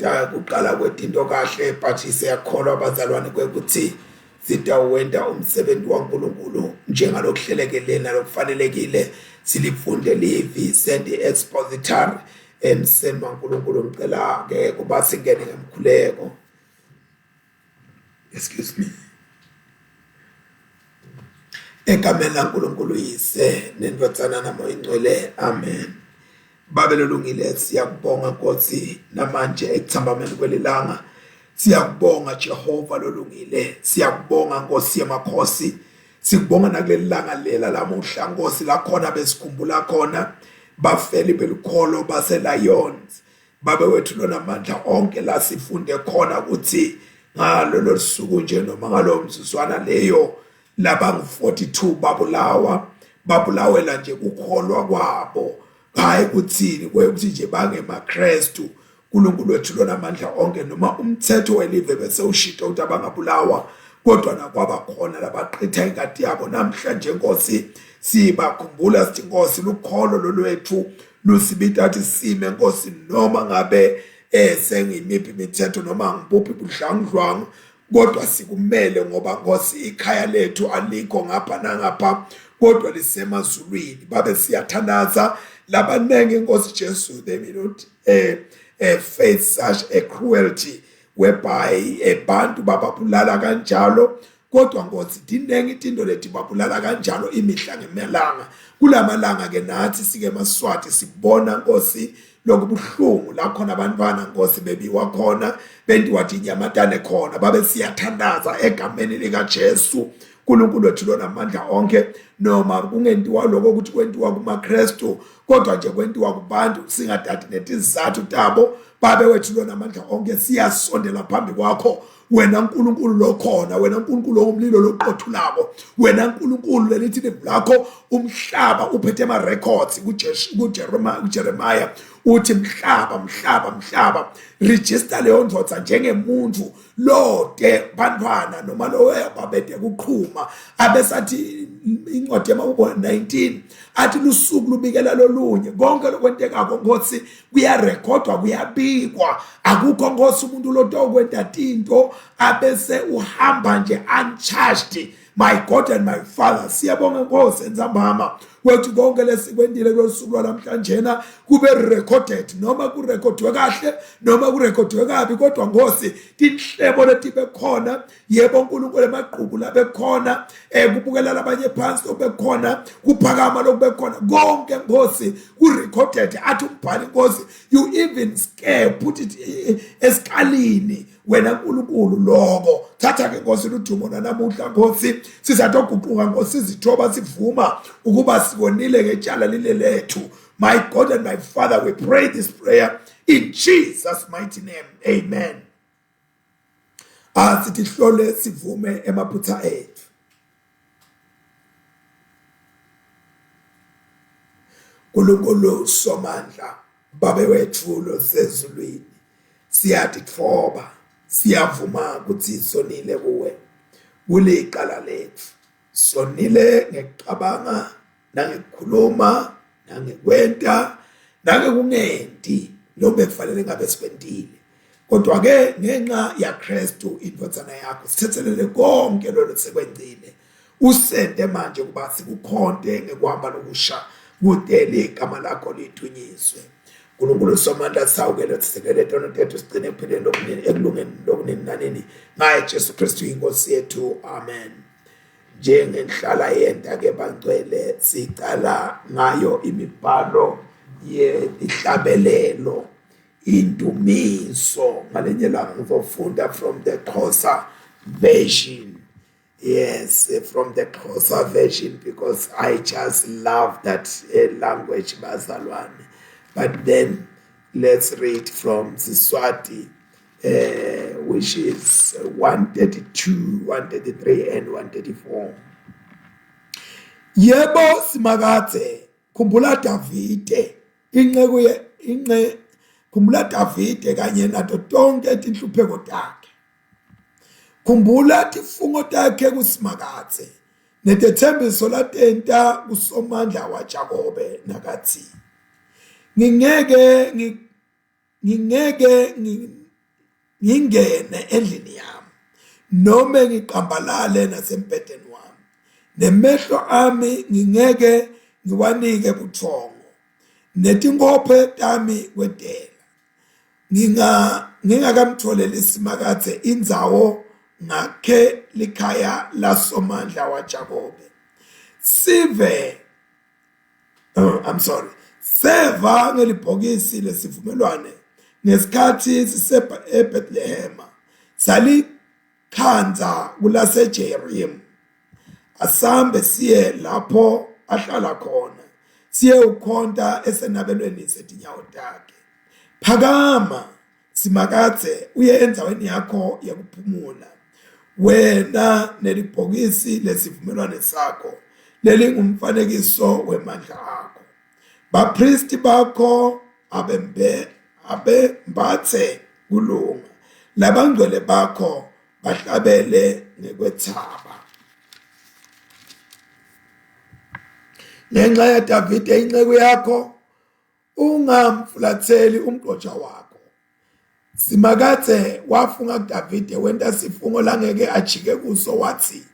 kuta kuqala kwetinto kahle but siyakholwa bazalwane kwekuthi sitawenta umsebenzi waNkulunkulu njengalokuhlelekile nalokufanelekile silifunde livi send expository emseni waNkulunkulu ngicela ke kuba singene ngemkhuleko excuse me egameni laNkulunkulu yise nendvodzana namoya ingcwele amen Babe lolungile siyakubonga Nkosi namanje ekuthambameni kwelilanga siyakubonga Jehova lolungile siyakubonga Nkosi yemakhosi sikubonga nakuleli langa lela lamuhla Nkosi lakhona besikhumbula khona bafeli belukholo base Lions babe wethu lonamandla onke la sifunde khona ukuthi ngalolo suku nje noma ngalowo mzuzwana leyo labangu-42 babulawa babulawela nje kukholwa kwabo hayi kuthini kwekuthi nje bangemaKristu uNkulunkulu wethu lona amandla onke noma umthetho welive bese ushito ukuthi abangabulawa kodwa nakwaba khona labaqitha ingadi yabo namhlanje Nkosi sibakhumbula sithi Nkosi lukholo lolwethu lusibita athi sime Nkosi noma ngabe eh sengimiphi imithetho noma ngibuphi budlangudlwangu kodwa sikumele ngoba Nkosi ikhaya lethu alikho ngapha nangapha kodwa lisemazulwini babe siyathandaza labanengi Nkosi Jesu they may not eh, eh, face such a cruelty whereby abantu eh, bababulala kanjalo kodwa Nkosi dinengi itinto leti babulala kanjalo imihla ngemelanga kulamalanga ke nathi sike maswati sibona Nkosi lokubuhlungu la khona abantwana Nkosi bebiwa khona bentiwa tinyamatane khona babe siyathandaza egameni likaJesu uNkulunkulu wethu lona amandla onke noma kungentiwa lokho ukuthi kwentiwa kumaKristu kodwa nje kwentiwa kubantu singadadi netizathu tabo babe wethu lona amandla onke siyasondela phambi kwakho wena nkulunkulu lokhona wena nkulunkulu owumlilo loqothulako wena nkulunkulu lelithi livi lakho umhlaba uphethe ama-records kujeremiya uthi mhlaba mhlaba mhlaba register leyo ndoda njengemuntu lode bantwana noma loyo babede kuqhuma abesathi incwadi yamahubo 19 athi lusuku lubikela lolunye konke lokwentekako nkosi kuyarekhodwa kuyabikwa akukho nkosi umuntu lotokwenta tinto abese uhamba nje uncharged my god and my father siyabonga nkosi entsambama kwethu konke lesikwentile kulolu suku lwanamhlanjena kube recorded noma kurekhodiwe kahle noma kurekhodiwe kabi kodwa nkosi tinhlebo letibe khona yebo uNkulunkulu emagqubu labekhona eh kubukela labanye phansi lokubekhona kuphakama lokubekhona konke Nkosi ku recorded athi umbhali Nkosi you even scare put it eh, eh, esikalini wena nkulunkulu loko thatha ke Nkosi ludumo nanamuhla Nkosi sizatoguquka Nkosi sizithoba sivuma ukuba sikonile ngetshala lile lethu my God and my Father we pray this prayer in Jesus mighty name amen Asithi hlole sivume emaphutha ethu. Nkulunkulu Somandla Babe wethu losezulwini siyatitfoba siyavuma ukuthi sonile kuwe kulicala lethu sonile ngekucabanga nangekukhuluma nangekwenta nangekungenti lobekufanele ngabe sikwentile kodwa ke ngenxa yaKristu indvodzana yakho sithethelele konke lolo sekwengcile usente manje kuba sikukhonte ngekuhamba lokusha kude ligama lakho lidunyiswe uNkulunkulu somandla sawukele sisekele tono tethu sigcine ekuphileni lokunini ekulungeni lokunini nanini ngaye Jesu Kristu inkosi yethu amen njengenhlala yenta ke bangcwele sicala ngayo imibhalo yetihlabelelo indumiso ngalenye langa ngizofunda from the Xhosa version yes from the Xhosa version because I just love that uh, language bazalwane but then let's read from Siswati uh, which is 132 133 and 134 yebo simakadze khumbula Davide inceku ince khumbula Davide kanye nato tonke tinhlupheko takhe khumbula tifungo takhe kusimakadze netethembiso latenta kusomandla waJakobe nakathi ngingeke ngingeke ngingene endlini yami nome ngiqambalale nasembhedeni wami nemehlo ami ngingeke ngiwanike buthongo netinkophe tami kwedela nginga ngingakamtholeli simakadze indzawo ngakhe likhaya lasomandla waJakobe sive oh, I'm sorry seva ngelibhokisi lesivumelwane ngesikhathi siseBethlehem salikhandza kulaseJerim asambe siye lapho ahlala khona siyewukhonta esenabelweni setinyawo takhe phakama Simakadze uye endzaweni yakho yekuphumula wena nelibhokisi lesivumelwane sakho lelingumfanekiso wemandla akho baphristi bakho abembe abembatse kulunga labangcwele bakho bahlabele ngekwethaba ngenxa yaDavide inceku yakho ungamfulatheli umgqotsha wakho Simakadze wafunga kuDavide wenta sifungo langeke ajike kuso wathi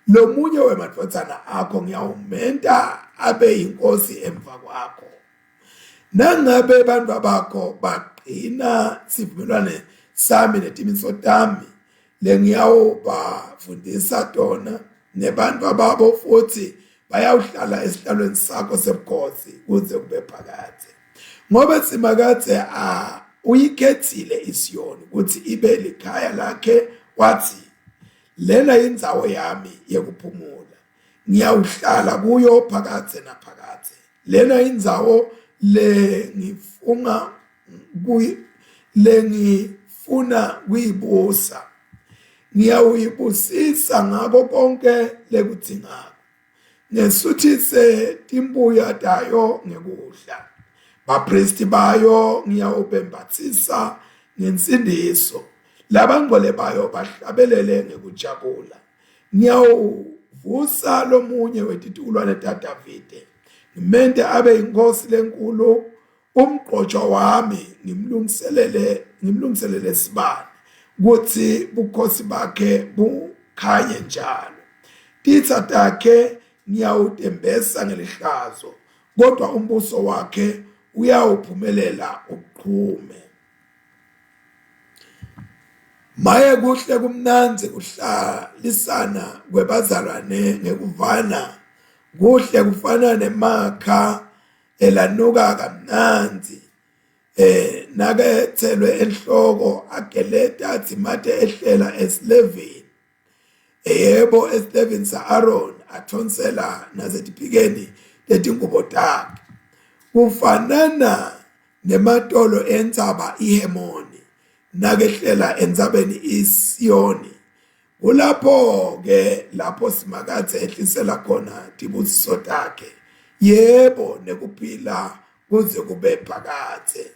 lomunye wemadvodzana akho ngiyawumenta abe yinkosi emva kwakho nangabe bantfu bakho bagcina sivumelwane sami netimiso tami lengiyawubafundisa tona nebantfu babo futhi bayawuhlala esihlalweni sakho sebukhosi kuze kube phakadze ngoba simakadze a uyikhethile iSiyoni ukuthi ibe likhaya lakhe wathi lena indzawo yami yekuphumula ngiyawuhlala kuyo phakadze naphakadze lena indzawo lengifunga kuyi lengifuna kuyibusa ngiyawuyibusisa ngako konke lekudzingako ngesuthise timbuya tayo ngekudla bapristi bayo ngiyawubembatsisa ngensindiso labangcwele bayo bahlabelele ngekujabula ngiyawuvusa lomunye wetitukulwane taDavide ngimente abe inkosi lenkulu umgqotshwa wami ngimlungiselele ngimlungiselele sibani kutsi bukhosi bakhe bukhanye njalo titsa takhe ngiyawutembesa ngelihlazo kodwa umbuso wakhe uyawuphumelela uqhume Maye kuhle kumnandzi kuhlalisana kwebazalwane ngekuvana kuhle kufana nemakha elanuka kamnandzi eh nakethelwe enhloko ageleta adzimate ehlela esilevini yebo esilevini sa-Aaron athonsela nasetiphikeni tetingubo takhe kufanana nematolo entsaba iHemoni nakehlela entsabeni iSiyoni Kulapho ke lapho Simakadze ehlisela khona tibusiso takhe yebo nekuphila kuze kube phakadze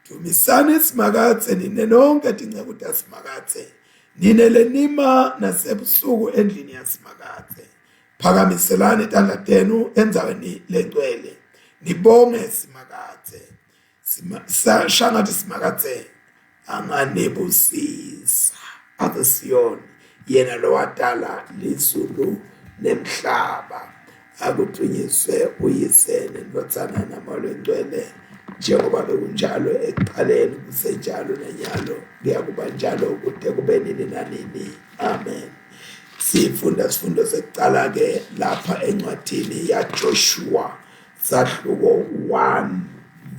Dvumisani Simakadze nine nonke tinceku taSimakadze nine lenima nasebusuku endlini yaSimakadze phakamiselani tandla tenu endzaweni lengcwele nibonge Simakadze shangathi simakadze anganibusisa athesiyoni yena lowadala lizulu nemhlaba akudunyiswe uyise nendvodzana namoya longcwele njengoba bekunjalo ekuqaleni kusenjalo nanyalo kuyakuba njalo kude kube nini nanini amen sifunda sifundo sekucala ke lapha encwadini yaJoshua Sahluko 1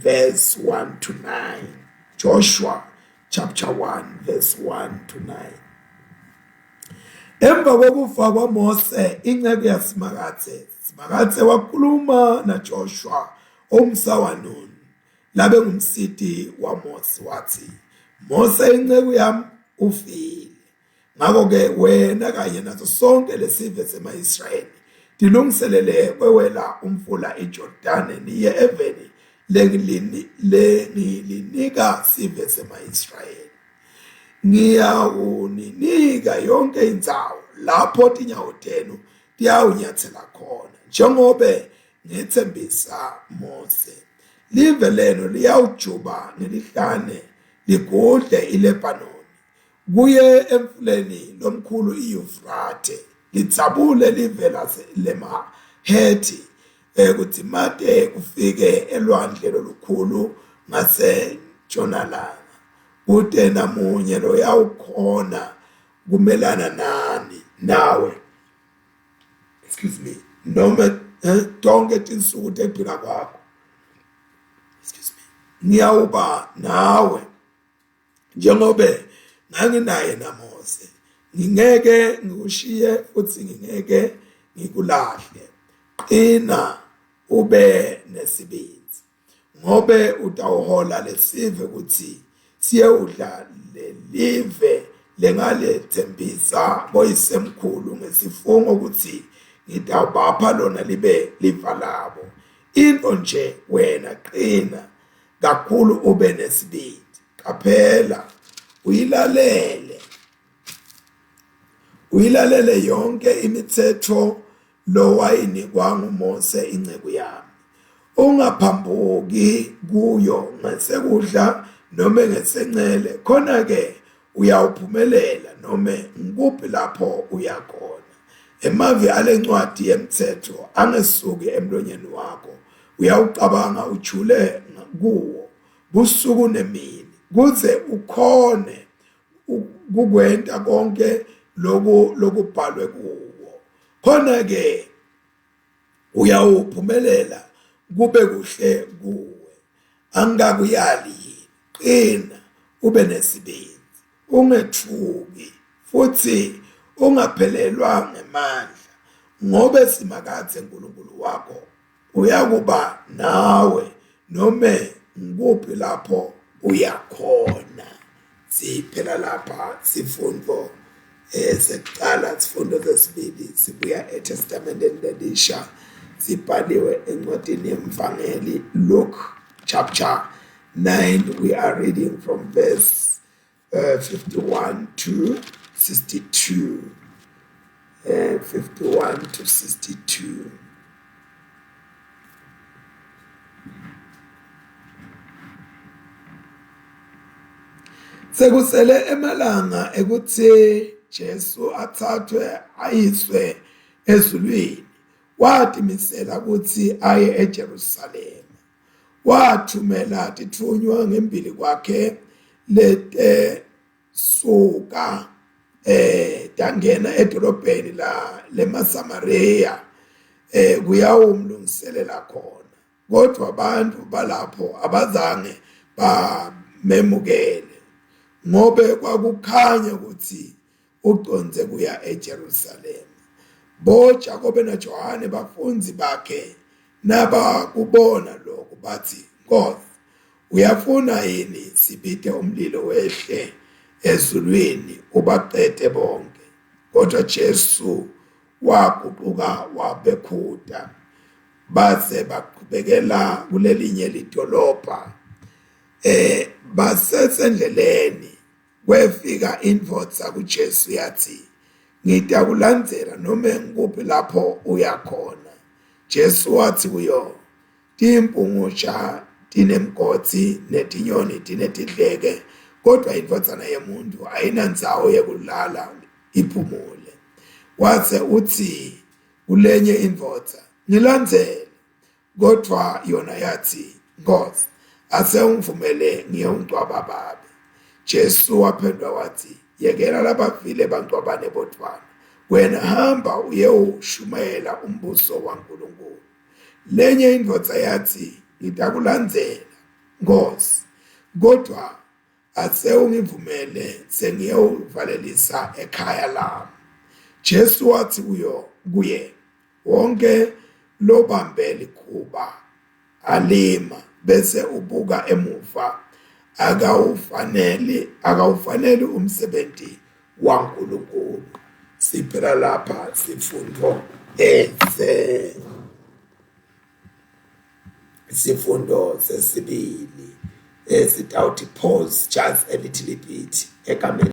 verse 1 to 9. Joshua chapter 1 verse 1 to 9. Emva kokufa kwaMose inceku yaSimakadze, Simakadze wakhuluma naJoshua umsa waNuni labe ngumsiti waMose wathi, Mose inceku yami ufile. Ngakho-ke wena kanye naso sonke lesive sema-Israyeli tilungiselele kwewela umfula iJordane niye eveni lengilinika sive sema-Israyeli. Ngiyawuninika yonke indzawo lapho tinyawo tenu tiyawunyatsela khona njengobe ngetsembisa Mose. Live lenu liyawujuba ngelihlane ligudle iLebhanoni. Kuye emfuleni lomkhulu iYufrathe, lidzabule live lemaHethi, kudzimate kufike elwandle lolukhulu ngasentshonalanga. Kute namunye loyawukhona kumelana nani nawe excuse me noma eh, tonke tinsuku tekuphila kwakho excuse me ngiyawuba nawe njengobe nganginaye naMose ngingeke ngikushiye futhi ngingeke ngikulahle qina ube nesibindi ngobe utawuhola lesive kutsi siyewudla lelive lengaletsembisa boyisemkhulu ngesifungo kutsi ngitawubapha lona libe lifa labo into nje wena qina kakhulu ube nesibindi qaphela uyilalele uyilalele yonke imithetho lowayinikwa nguMose inceku yami ungaphambuki kuyo ngesekudla nome ngesencele khona ke uyawuphumelela nome ngikuphi lapho uya khona emavi alencwadi yemthetho angesuki emlonyeni wakho uyawucabanga ujule kuwo busuku nemini kuze ukhone kukwenta konke loku lokubhalwe kuwo khona ke uyawuphumelela kube kuhle kuwe angikakuyali yini qina ube nesibindi ungethuki futhi ungaphelelwa ngemandla ngobe simakadze uNkulunkulu wakho uyakuba nawe nome ngikuphi lapho uyakhona siphela lapha sifundo eh sekuqala sifundo sesibili sibuya eTestamenteni lelisha sibhaliwe encwadini yemvangeli Luke chapter 9 we are reading from verse uh, 51 to 62 uh, 51 to 62 Sekusele emalanga ekutsi Jesu athathwe ayiswe ezulwini watimisela kutsi aye eJerusalema wathumela titfunywa ngembili kwakhe letesuka eh tangena edolobheni la lemaSamaria eh kuyawumlungiselela khona kodwa abantu balapho abazange bamemukele ngobe kwakukhanya ukuthi ucondze kuya eJerusalema. BoJakobe naJohane bafundzi bakhe nabakubona lokhu bathi, Nkosi, uyafuna yini sibite umlilo wehle ezulwini ubaqede bonke? Kodwa Jesu waguquka wabekhuta baze baqhubekela kulelinye lidolobha eh basesendleleni Kwefika indvodza kuJesu yathi, Ngitakulandzela nome ngikuphi lapho uya khona. Jesu wathi kuyo, Timpungusha tinemgodzi netinyoni tinetidleke, kodwa indvodzana yemuntfu ayinandzawo yekulala iphumule. Wase utsi kulenye indvodza, Ngilandzele. Kodvwa yona yatsi, Nkhosi, ase ungivumele ngiyewungcwaba babe. Jesu waphendvula watsi, Yekela labafile bangcwabane bodvwana. Wena hamba uyewushumayela umbuso waNkulunkulu. Lenye indvodza yatsi, Ngitakulandzela, Nkhosi, kodvwa ase ungivumele sengiyewuvalelisa ekhaya lami. Jesu watsi kuyo kuye, wonke lobambe likhuba alima bese ubuka emuva akawufaneli akawufaneli umsebenzi waNkulunkulu siphela lapha sifundo ese sifundo sesibili esitawuthi pause just a little bit egameni.